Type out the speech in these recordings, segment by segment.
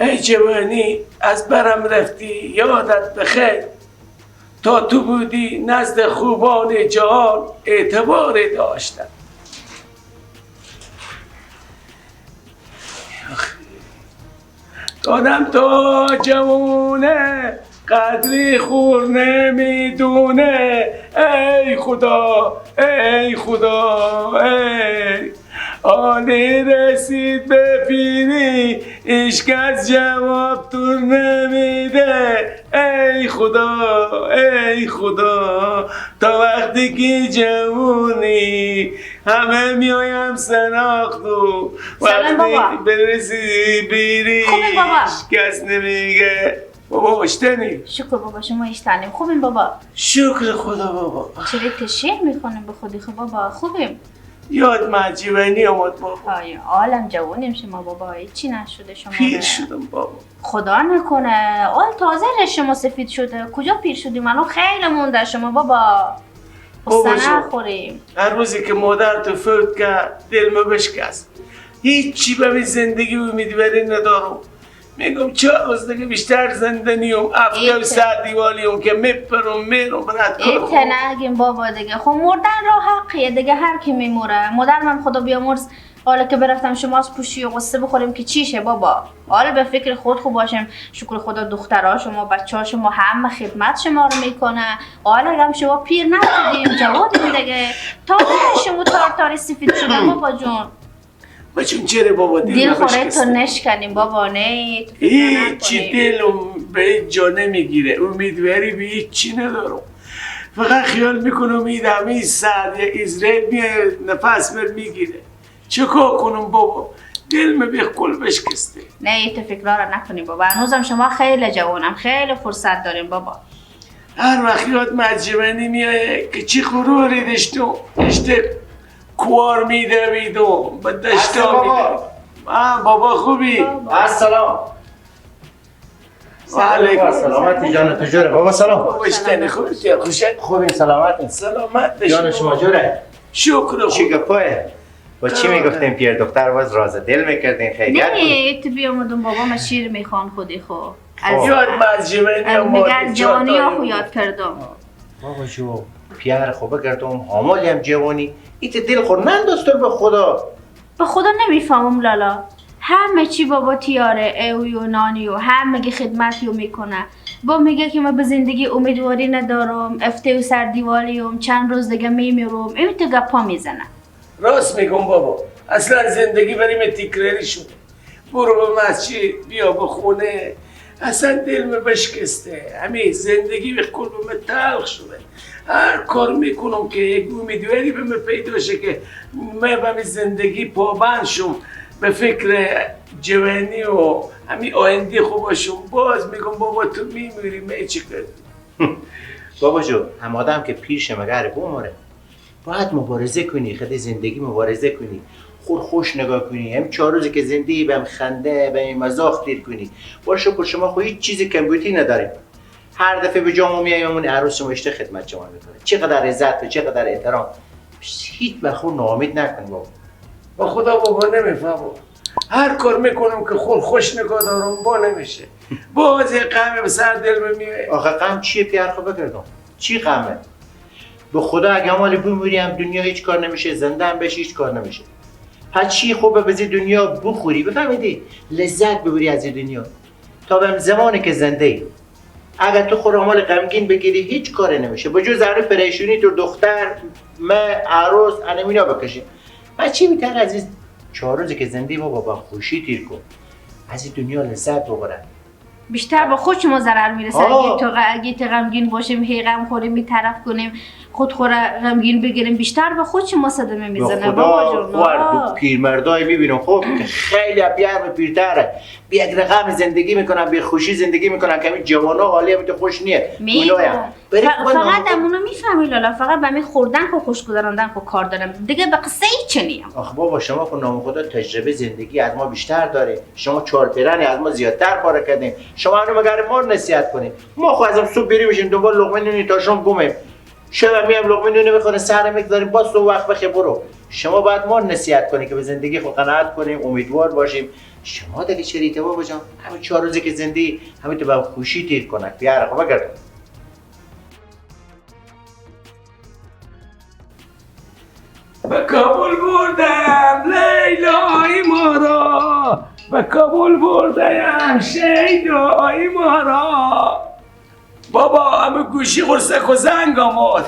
ای جوانی از برم رفتی یادت بخیر، تا تو بودی نزد خوبان جهان اعتبار داشتم. دادم تا جوونه قدری خور نمیدونه، ای خدا ای خدا ای آنی رسید به پیری هیچکس جواب تو نمیده، ای خدا ای خدا. تا وقتی که جوونی همه میایم سناخت و وقتی برسی پیری هیچکس نمیگه. بابا اشتنی؟ شکر بابا شما اشتنیم. خوبیم بابا؟ شکر خدا بابا. چرا تشیر میخونیم به خودی؟ خب بابا خوبیم. یاد مجیبنی آمد بابا. آی عالم جوانیم شما بابا، چی نشده شما؟ پیر شدم بابا. خدا نکنه، آل تازه شما سفید شده، کجا پیر شدیم؟ الان خیلی مونده شما بابا. بابا نخوریم. هر روزی که مادر تو فوت کرد دلمو بشکست. هیچی به زندگی امیدواری ندارم. میگم 4 روز دیگه بیشتر زنده نیم، افته سر دیوالیم که میپرم میرم برات کار. ایت نگیم بابا دیگه، خب مردن را حقیه دیگه، هر کی میموره. مادر من خدا بیامرز، حالا که برفتم شما از پوشی و قصه بخوریم که چیشه بابا. حالا به فکر خود خوب باشیم، شکر خدا دخترها شما بچه ها شما همه خدمت شما رو میکنه. حالا هم شما پیر نشدیم جوادیم دیگه، تا شما تار سفید شده بابا جون. بچون چرا بابا دل خوره تو نشکنیم بابا؟ نه تو هیچی دلم به هیچ جا نمیگیره، امیدواری به هیچی ندارم. فقط خیال میکنم این همه سر یا اسرائیل میاد نفس بر میگیره. چه کار کنم بابا؟ دلم به کل بشکسته. نه تو فکرها رو نکنیم بابا، هنوزم شما خیلی جوانم، خیلی فرصت داریم بابا. هر وقت یاد مجبنی میایه که چی غروری داشتم، داشته کوار میدویدم به دشتا میدویدم. بابا خوبی؟ السلام. علیکم. سلامتی جان تو جوره بابا. سلام. بابا اشتنی خوبی؟ خوشت؟ خوبیم سلامتی. سلامت جان شما جوره؟ شکر. چی گپاه؟ با چی میگفتیم پیر دختر باز راز دل میکردین؟ خیلی نه تو بیامدم بابا ما شیر میخوان خودی خو از یاد مجمنی میگه از جوانی ها خو یاد کردم. بابا جو پیر خو بگردم حاملی هم جوانی ایت دل خور ننداستر به خدا. به خدا نمیفهمم لالا، همه چی بابا تیاره اوی و نانی و همه خدمتی میکنه. با میگه که من به زندگی امیدواری ندارم، افته و سر دیوالیم، چند روز دیگه میمیرم، این تو گپا میزنه. راست میگم بابا، اصلا زندگی بریم تکراری شده. برو به مسجد بیا به خونه، اصلا دلم بشکسته. همین زندگی به قلبم تلخ شده. هر کار میکنم که یک امیدواری به من پیدا شه که من به زندگی پابند شم، به فکر جوانی و همین آینده خوب باشم. باز میگم بابا تو میمیری من چی کردی؟ بابا جو هم آدم که پیر شه مگر بمره باید مبارزه کنی، خود زندگی مبارزه کنی، خور خوش نگاه کنی، هم 4 روزی که زندگی بهم خنده به مزاح تیر کنی. با شکر شما خو هیچ چیزی کمبودی نداریم. هر دفعه به جامو میایم اون عروس شما اشته خدمت شما میکنه. چقدر عزت و چقدر احترام. هیچ بخور ناامید نکن بابا. با خدا بابا نمیفهمم. هر کار میکنم که خور خوش نگاه دارم با نمیشه. باز یه غم به سر دل میاد. آخه غم چیه پیر خو بگردم؟ چی غمه؟ به خدا اگه مال بمیری هم دنیا هیچ کار نمیشه، زنده هم بشی هیچ کار نمیشه. پس چی خوبه به دنیا بخوری، بفهمیدی؟ لذت ببری از دنیا تا به زمانی که زنده ای. اگر تو خور مال غمگین بگیری هیچ کار نمیشه، به جز هر پریشونی تو دختر ما عروس انمینا بکشی. پس چی بهتر از این 4 روزی که زنده بابا با خوشی تیر کن، از این دنیا لذت ببر. بیشتر با خود شما ضرر میرسه. اگه تو غمگین باشیم، هی غم خوریم، میطرف کنیم، خود خوره غمگین بگیریم، بیشتر با خود شما صدمه میزنه بابا جون. خدا پیرمردای میبینم خب که خیلی پیرم پیرتره، بی یک رقم زندگی میکنن، بی خوشی زندگی میکنن که همین جوانا حالی هم تو خوش نیه. فقط همونو میفهمی لالا، فقط به می خوردن خو خوش گذراندن خو کار دارم دیگه، به قصه هیچ نیم. آخ بابا شما خو نام خدا تجربه زندگی از ما بیشتر داره، شما 4 پیرن از ما زیادتر پاره کردیم، شما هنو مگر ما نصیحت کنیم؟ ما خو از صبح بریم میشیم دنبال لقمه نونی تا شام گمیم، شب میام لقمه نونی میخوریم سر میگذاریم باز تو وقت بخیر برو. شما باید ما نصیحت کنیم که به زندگی خود قناعت کنیم، امیدوار باشیم، شما دیگه چریته بابا جان، همین 4 روزی که زندگی همین تو با خوشی تیر کنک. بیاره خب بگردم. به کابل بردم لیلای ما را، به کابل بردم شیدای ما را. بابا همه گوشی قرصک و زنگ آمد.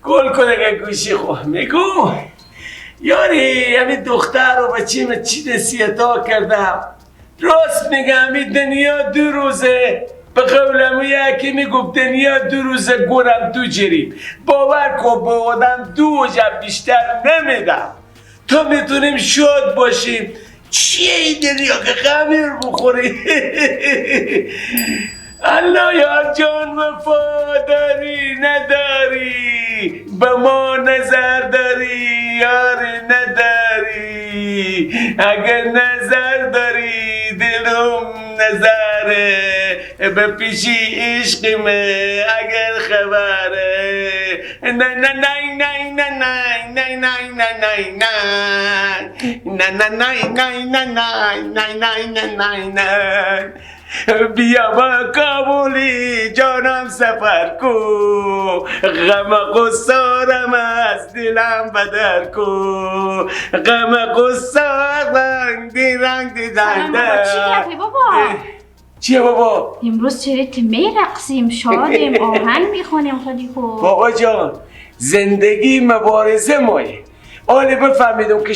گل کنه که گوشی خو میگو یاری همین دختر رو بچه من چی نصیحتا کردم. راست میگم همین دنیا 2 روزه، به قولم یکی میگفت دنیا 2 روزه گورم تو جریب. باور کن به آدم 2 وجب بیشتر نمیدم تا میتونیم شاد باشیم. چیه این دنیا که غمیر بخوری؟ الله یار جان وفاداری نداری، به ما نظر داری یار نداری، اگر نظر داری دلم نظره به پیشی عشقمه اگر خبره. نه نه نه نه نه نه نه نه نه نه نه نه نه نه نه نه نه نه نه. بیا با کابلی جانم سفر کو، غم قصارم از دلم بدر کو، غم قصار رنگ دی رنگ دی رنگ. چی گفتی بابا؟ چیه بابا؟ امروز چرا میرقصیم شادیم آهنگ میخوانیم خیلی خوب. بابا جان زندگی مبارزه مایه. آله بفهمیدم که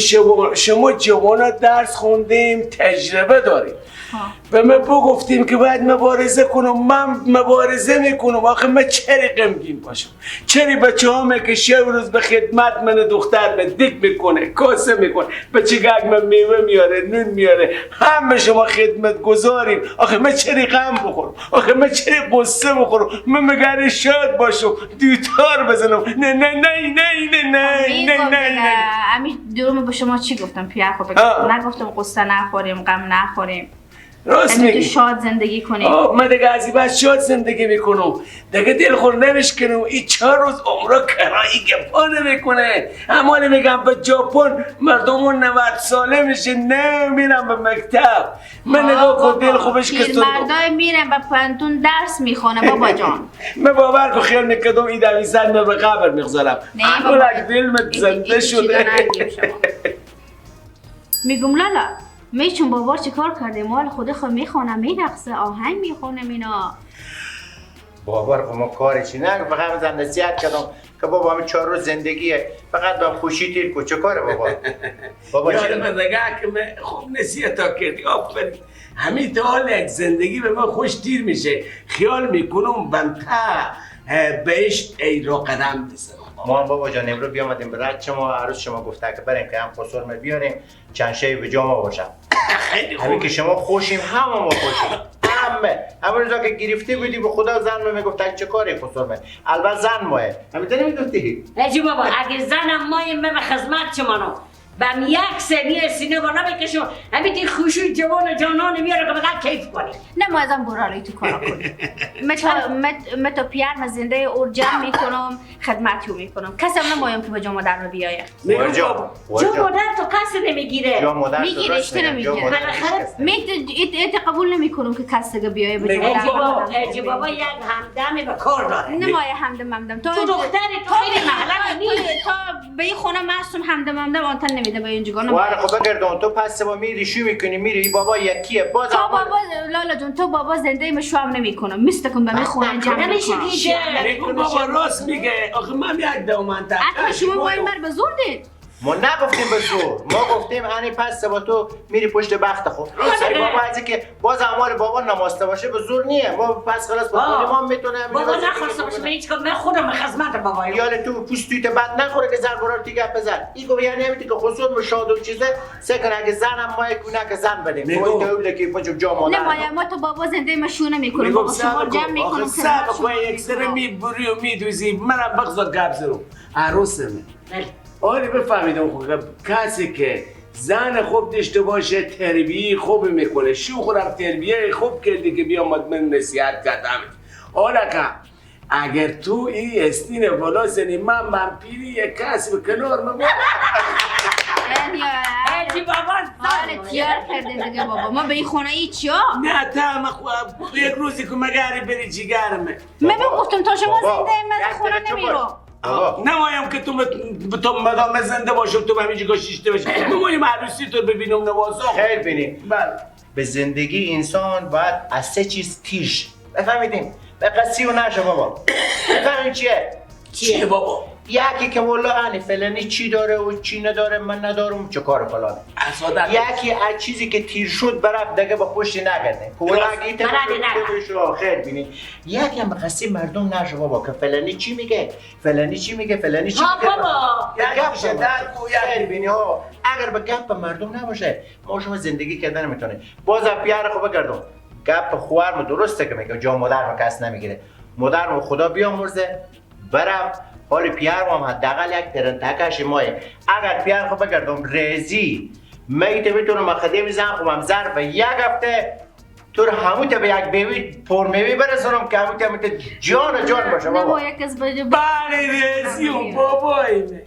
شما جوانا درس خوندیم تجربه داریم. به من بگفتیم که باید مبارزه کنم، من مبارزه میکنم. آخه من چرا غمگین باشم؟ چرا بچه هامه که شب روز به خدمت من دختر من دیک میکنه کاسه میکنه، بچه گگ من میوه میاره نون میاره، همه شما خدمت گذاریم. آخه من چرا غم بخورم؟ آخه من چرا قصه بخورم؟ من مگر شاد باشم دوتار بزنم؟ نه نه نه نه نه نه نه نه. همین درو به شما چی گفتم پیر؟ خب نگفتم قصه نخوریم غم نخوریم، راست میگی، شاد زندگی کنیم. من دیگه از این بعد شاد زندگی میکنم دیگه، دلخور نمیشکنم. این 4 روز عمره کرایی گپا نمیکنه. اما میگم به ژاپن مردمون 90 ساله میشه نه میرم به مکتب. من نگاه کن دل خوبش که مردای میرن به پانتون درس میخونه بابا جان. من باور کن خیال میکردم این دمی زن من به قبر میگذارم. اما دلم زنده شده. میگم لالا میچون بابا چه کار کرده؟ مال خود خود میخوانم میرقصه آهنگ میخونم اینا. بابا خب ما کاری چی نه، فقط من نصیحت کردم که بابا همین 4 روز زندگیه، فقط با خوشی تیر کو. چه کاره بابا؟ بابا یاد من نگه که من خوب نصیحت کردی، آفرین. همین تا حال زندگی به من خوش تیر میشه، خیال میکنم بنته بهشت ای را قدم بزنم. ما بابا جان امروز بیامدیم به رد شما، عروس شما گفته که بریم که هم قصور ما بیاریم چند شی به جا ما باشم. خیلی خوب. همین که شما خوشیم همه ما خوشیم. همه همون روزا که گرفته بودی به خدا زن ما میگفت چه کاری قصور ما. البته زن ماه. همین نمیگفتی؟ حاجی بابا اگه زنم ماه من به خدمت شما نو. بم یک سنیه سینه بالا بکشم همین تی خوشوی جوان جانان میاره که بقید کیف کنی. نه ما ازم برالی تو کارا کنی. من تا پیر من زنده اور جمع میکنم خدمتی میکنم. کسی هم نمایم که به جا مادر رو بیایه. جا مادر تو کسی نمیگیره. میگیره اشته نمیگیره. ایت قبول نمیکنم که کسی دیگه بیایه به جا مادر. حاجی بابا یک همدمی به کار داره. نمایه همدم همدم. تو دختری تو خیلی محرم نیست. تا به این خونه معصوم همدم همدم آنتن نمیده. واره خب بگردون تو پس با میری شو میکنی میری بابا یکیه باز تو بابا لالا جون تو بابا زنده مشو هم نمیکنم میستکم به میخونه جمع نمیشه دیگه. بابا راست میگه. آخه من یک دومن تا شما با این مر به زور دید. ما نگفتیم به زور، ما گفتیم انی پس با تو میری پشت بخت خود. بابا از که باز امال بابا نماسته باشه به زور نیه. ما پس خلاص با ما میتونه بابا نخواسته باشه. من هیچ من خودم خدمت بابا. یاله تو پوست تویت بد نخوره که زربرار دیگه بزن. این گفت یعنی نمیته که خصوص مشاد و چیزه سکر اگه زنم ما یک که زن بدیم. تو تو که پنج جا مادر. نه ما تو بابا زنده مشونه میکنم. بابا شما جمع میکنم. صبر کن یک سر میبری و میدوزی منم بغض گپ زدم. عروسمه. آره بفهمیدم خب کسی که زن خوب داشته باشه تربیه خوب میکنه. شو خودم تربیه خوب کردی که بیامد من نصیحت کردم. آره که اگر تو این استین بالا زنی من پیری یک کسی به کنار من. چی بابا حال تیار کرده دیگه بابا ما به این خونه ای چیا؟ نه تا ما یک روزی که مگری بری جگرمه. من گفتم تا شما زنده من خونه نمیرم. نمایم که تو مدام زنده باشم تو همینجا گشیشته باشی. نمایم عروسی تو ببینم نوازا. خیر بینیم. بله. به زندگی انسان باید از سه چیز تیش. بفهمیدیم؟ به قصی و نشه بابا. بفهمیم چیه؟ چیه بابا؟ یکی که والله انی فلانی چی داره و چی نداره من ندارم چه کار فلانه. یکی از چیزی که تیر شد برف دیگه با پشت نگرده. کولاگی تمام خیر بینی. یکی هم قصه مردم نشه بابا که فلانی چی میگه، فلانی چی میگه، فلانی چی میگه. بابا گپ خیر بینی ها. اگر به گپ مردم نباشه ما شما زندگی کردن نمیتونه. بازم پیار خو بگردم. گپ خوارم درسته که میگه جا مادرم کس نمیگیره. مادرم خدا بیامرزه برم حال پیارم هم حداقل یک پرنتکش مایه. اگر پیار خو بگردم رزی میته میتونم خدیم زن خوبم ظرف یک هفته تو رو همون تا به یک بیوی پر میوی برسونم که همون تا جان جان باشه بابا. یک از بله رزی و بابایمه.